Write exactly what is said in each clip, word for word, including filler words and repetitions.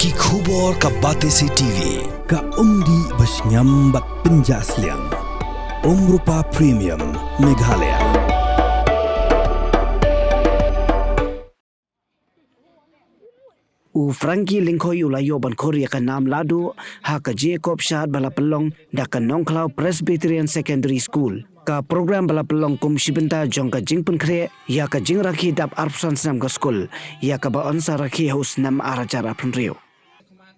Ki khubor ka Batesi T V, ka umdih ba shngiam bad pynjah sliang. Umrupa Premium, Meghalaya. U Frankie Lyngkhoi u la ïoh ban khur ïa ka nam lahduh ha ka jingïakob shad ba la pynlong da ka Nongkhlaw Presbyterian Secondary School. Ka program ba la pynlong kum shi bynta jong ka jingpynkhreh ïa ka jingrakhe dap arphew san snem ka skul, ïa kaba yn sa rakhe ha u snem ar hajar arphew hynriew.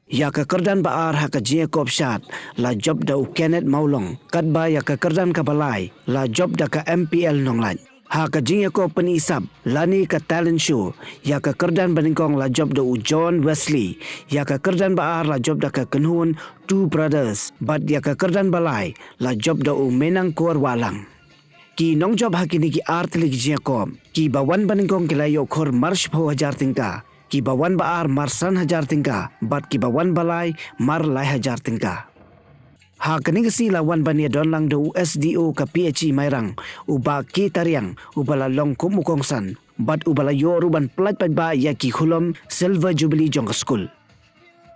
Ïa ka kyrdan ba ar ha ka jingïakob shad la jop da u Kenneth Mawlong, katba ïa ka kyrdan kaba lai la jop da ka M P L Nonglait. Ha ka jingïakob pyni sap lane ka talent show, ïa ka kyrdan ba nyngkong la jop da u John Wesley, ïa ka kyrdan ba ar la jop da ka kynhun Two Brothers, bad ïa ka kyrdan ba lai la jop da u Menangkor Wahlang. Ki nongjop ha kine ki ar tylli ki jingïakob, kiba wan ba nyngkong ki la ïoh khur mar shiphew hajar tyngka, kiba wan ba ar mar san hajar tyngka, bad kiba wan ba lai mar lai hajar tyngka. Ha kane ka sngi la wan ban ïadon lang da u S D O ka P H E Mairang, u Bah K Tariang, uba la long kum u kongsan, bad uba la ïoh ruh ban pyllait paidbah ïa ki khulom Silver Jubilee jong ka skul.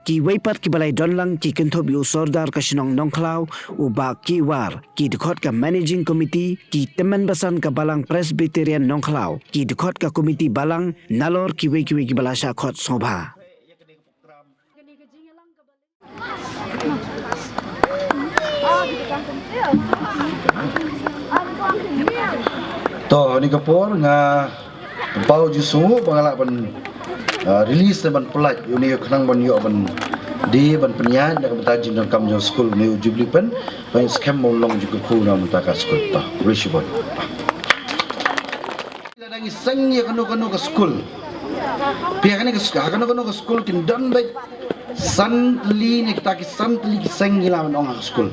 Kiwei pat kiba la ïadon lang ki kynthup ïa u Sordar ka shnong Nongkhlaw, u Bah K War, ki dkhot ka Managing Committee, ki tymmen basan ka Balang Presbyterian Nongkhlaw, ki dkhot ka Committee Balang, nalor kiwei kiwei kiba la shah khot sngewbha. To, ha kane ka por nga pynpaw jingsngewnguh ba nga lah ban, ah, release ne ban pyllait ïa une u khnang ban ïoh ban die ban pynïaid na ka bynta jingdonkam jong skul, une u Jubilee Pen, ba skhem ba un long jingkyrkhu na ka bynta ka skul. To, khublei shibun. Lada ngi seng ïa kano kano ka skul, phi, ha kane ka sk-, ha kano kano ka skul kin don beit san tylli ne kita ki san tylli ki seng, ngi lah ban ong ha ka skul.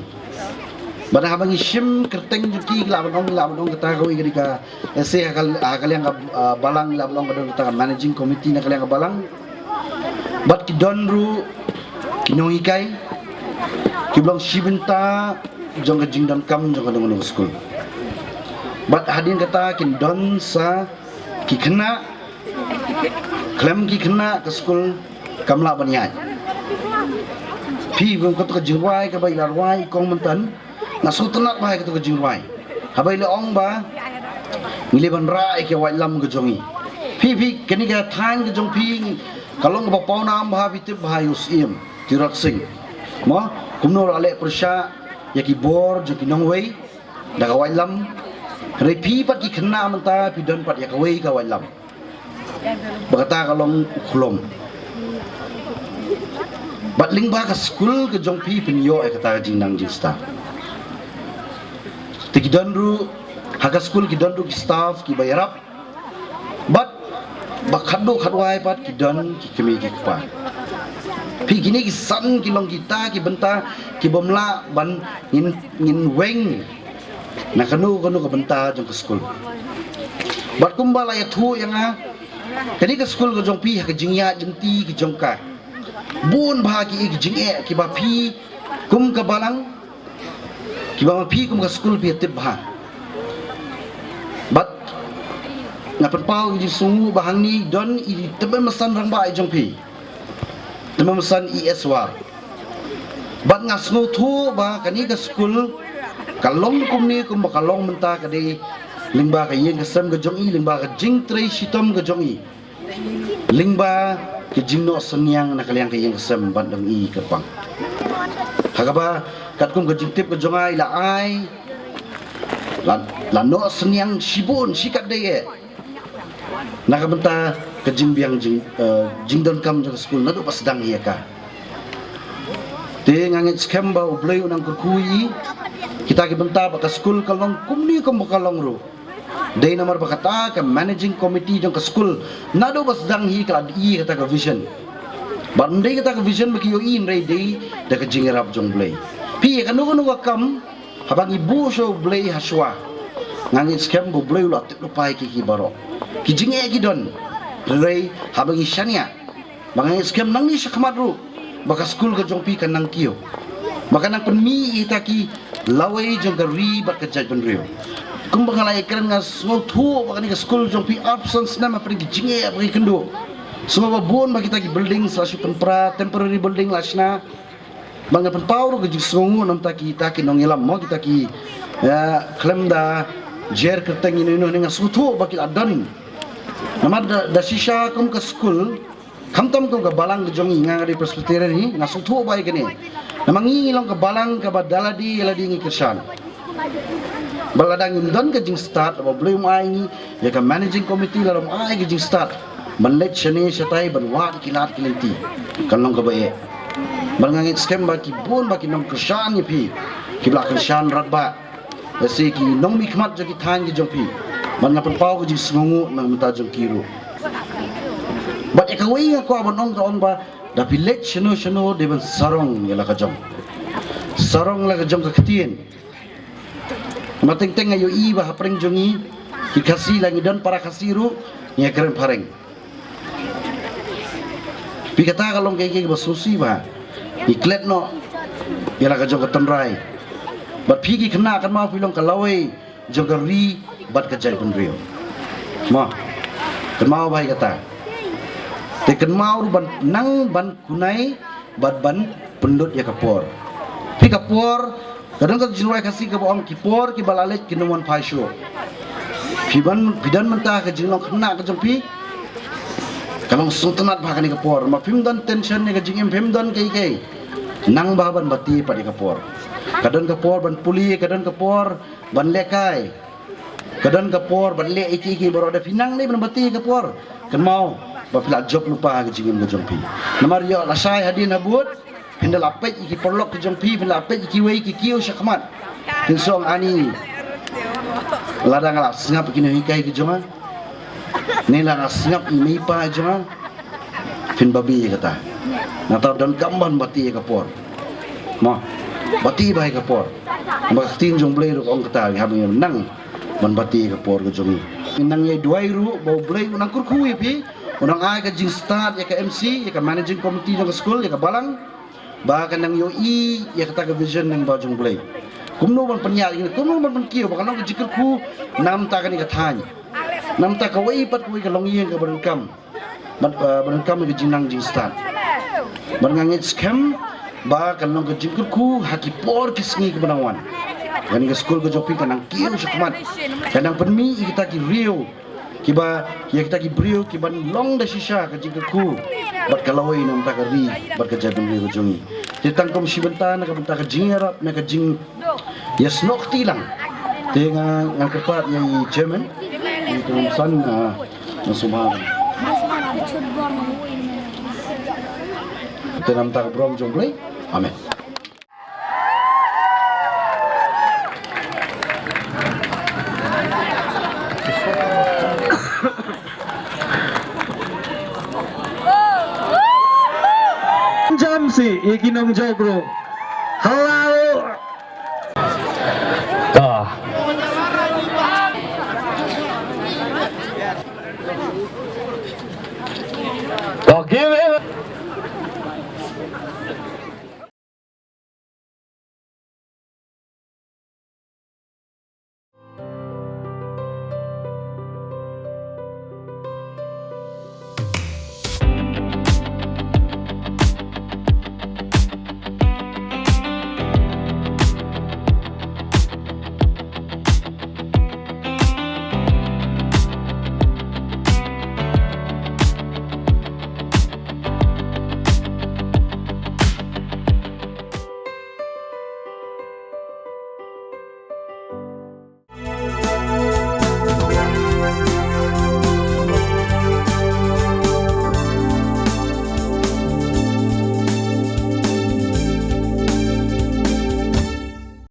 Bad haba ngi shim kyrteng jong ki, ngi lah ban ong, ngi lah ban ong kata kawei ka dei ka, eh, se ha ka, ha ka liang ka, ah, Balang, ngi lah ban ong ka don kata ka Managing Committee na ka liang ka Balang. Bad ki don ruh ki nonghikai kiba long shi bynta jong ka jingdonkam jong kano kano ka skul. Bad hadien kata kin don sa ki khynnah, khlem ki khynnah ka skul kam lah ban ïaid. Phi, bym, kato ka jingrwai kaba i la rwai i kong mynta, nga sngewtynnat bha ïa kato ka jingrwai. Haba i la ong ba ngi leit ban rah ïa ka waitlam ka jong i. Phi, phi, kane ka thaiñ ka jong phi ka long kaba pawnam bha, phi tip bha ïa u Syiem Tirot Sing. Mo, kumno la leh pyrshah ïa ki bor jong ki nongwei da ka waitlam. Hynrei phi pat ki khynnah mynta phi don pat ïa kawei ka waitlam. Ba kata ka long u khlom. Bad lyngba ka skul ka jong phi phin ïoh ïa kata ka jingnang jingstad. Te ki don ruh, ha ka skul ki don ruh ki staff kiba ïarap. Bad ba khatduh khatwai pat ki don ki kmie ki kpa. Phi, kine ki san ki long kita ki bynta ki bym lah ban ngin, ngin weng na kano kano ka bynta jong ka skul. Bad kumba la ïathuh ïa nga, kane ka skul ka jong phi ha ka jingïaid lynti ka jong ka, bun bha ki, ki jingeh kiba phi kum ka Balang, kiba ma phi kum ka skul phi tip bha. Bad nga pynpaw ïa ka jingsngewnguh ba hangne don i tymmen basan rangbah i jong phi, tymmen basan i Eswar. Bad nga sngewthuh ba kane ka skul ka long kumne kumba ka long mynta ka dei lyngba ka ïing ka sem ka jong i, lyngba ka jingtrei shitom ka jong i, lyngba ka jingnoh synñiang na ka liang ka ïing ka sem bad dang i kyrpang. Ha kaba katkum ka jingtip ka jong nga i la ai, la, la noh synñiang shibun shi katdei eh na ka bynta ka jingbiang jing, eh, jingdonkam jong ka skul naduh ba sdang hi ïa ka. Te nga ngeit skhem ba U Blei u nang kyrkhu ïa i. Kita ki bynta ba ka skul ka long kumne kumba ka long ruh dei namar ba kata ka managing committee jong ka skul naduh ba sdang hi ka la dei kata ka vision. Bad ym dei kata ka vision ba ki ïohi, hynrei dei da ka jingïarap jong U Blei. Phi, ïa kano kano ka kam, haba ngi buh sha U Blei ha shuwa, nga ngeit skhem ba U Blei u la tip lypa ïa ki, ki baroh. Ki jingeh ki don, hynrei haba ngi shaniah, ba nga ngeit skhem nangne shakhmat ruh ba ka skul ka jong phi kan nang kiew, ba kan nang pynmih ïa kita ki lawei jong ka ri bad ka jaitbynriew. Kumba nga la ïakren, nga sngewthuh ba kane ka skul jong phi arphew san snem hapdeng ki jingeh bad ki kynduh. Sngewbha bun ba kita ki building la shu pynpra, temporary building la shna. Ba nga pynpaw ruh ka jingsngewnguh na bynta kita ki nongïalam mo, kita ki, ïa, khlem da jer kyrteng ïa ino ino, nga sngewthuh ba ki la don. Namar da, da shisha kum ka skul, khamtam kum ka balang ka jong ngi, nga nga dei Presbyterian hi, nga sngewthuh ba ïa kane. Namar ngi ngi long ka balang kaba da lade ïa lade ngi kyrshan. Ba lada ngim don ka jingstad, ba U Blei um ai ngi, ïa ka managing committee lada um ai ka jingstad ban leit shane shatai ban wad ki lad ki lynti, kan long kaba eh. Bad nga ngeit skhem ba ki bun ba ki nongkyrshan ïa phi, kiba la kyrshan radbah, lane ki nongmihkhmat jong ki thaiñ ki jong phi. Bad nga pynpaw ka jingsngewnguh na ka bynta jong ki ruh. Bad ïa kawei nga kwah ban ong ka ong ba, da phi leit shano shano dei ban sarong ïa la ka jong. Sarong la ka jong ka ktien. Namar teng teng nga ïohi ba hapdeng jong ngi ki Khasi, la ngi don para Khasi ruh ngi ïakren phareng. Phi, kata ka long kaei kaei kaba sngewsih ba ngi klet noh ïa la ka jong ka tynrai. Bad phi ki khynnah, kynmaw phi long ka lawei jong ka ri bad ka jaitbynriew. Mo, kynmaw bha ïa kata. Te kynmaw ruh ban nang ban kunai bad ban pynlut ïa ka por. Phi, ka por, ka don ka jingrwai Khasi kaba ong, ki por kiba la leit kin ym wan phai shuh. Phi ban, phi don mynta ka jinglong khynnah ka jong phi, ka long sngewtynnat bha kane ka por. Ma phim don tension ne ka jingim, phim don kaei kaei, nang bha ban bati pat ïa ka por. Ka don ka por ban pule, ka don ka por ban lehkai. Ka don ka por ban leh ïa kiei kiei baroh. Da phi nang dei ban bati ïa ka por, kynmaw ba phi la jop lypa ha ka jingim ka jong phi. Namar ïoh lashai hadien habud phin da la peit ïa ki paralok ki jong phi, phin la peit ïa kiwei ki kiew shakhmat. Phin sa ong, ani, lada nga la sngap ïa ki nonghikai ki jong nga, ne la nga sngap ïa i mei i pa jong nga, phin babe ïa kata. Nangta donkam ban bati ïa ka por. Mo, bati bha ïa ka por. Ba ka ktien jong U Blei ruh ka ong kata, ngi hap nang ban bati ïa ka por ka jong ngi. Ngi nang ïa duwai ruh ba U Blei un nang kyrkhu ïa phi, un nang ai ka jingstad ïa ka M C, ïa ka managing committee jong ka skul, ïa ka balang, ba kan nang ïohi ïa kata ka vision lyngba jong U Blei. Kumno ban pynïaid, kumno ban pynkiew ba kan long ka jingkyrkhu na ka bynta kane ka thaiñ, na ka bynta kawei pat kawei ka longïing kaba donkam, bad, eh, ba donkam ïa ka jingnang jingstad. Bad nga ngeit skhem ba kan long ka jingkyrkhu ha ki por ki sngi kiba nang wan. Kane ka skul ka jong phi kan nang kiew shakhmat, kan nang pynmih ïa kita ki briew kiba, ïa kita ki briew kiban long da shisha ka jingkyrkhu bad ka lawei na ka bynta ka ri bad ka jaitbynriew ka jong ngi. Te tang kum shi bynta na ka bynta ka jingïarap, na ka jingïasnoh kti lang, te nga, ngan kyrpad ïa i chairman, i Kong San, ah, na sumar. Te na ka bynta ka burom jong U Blei. Amen. Jam sih ïa ki nongjop ruh. Hello.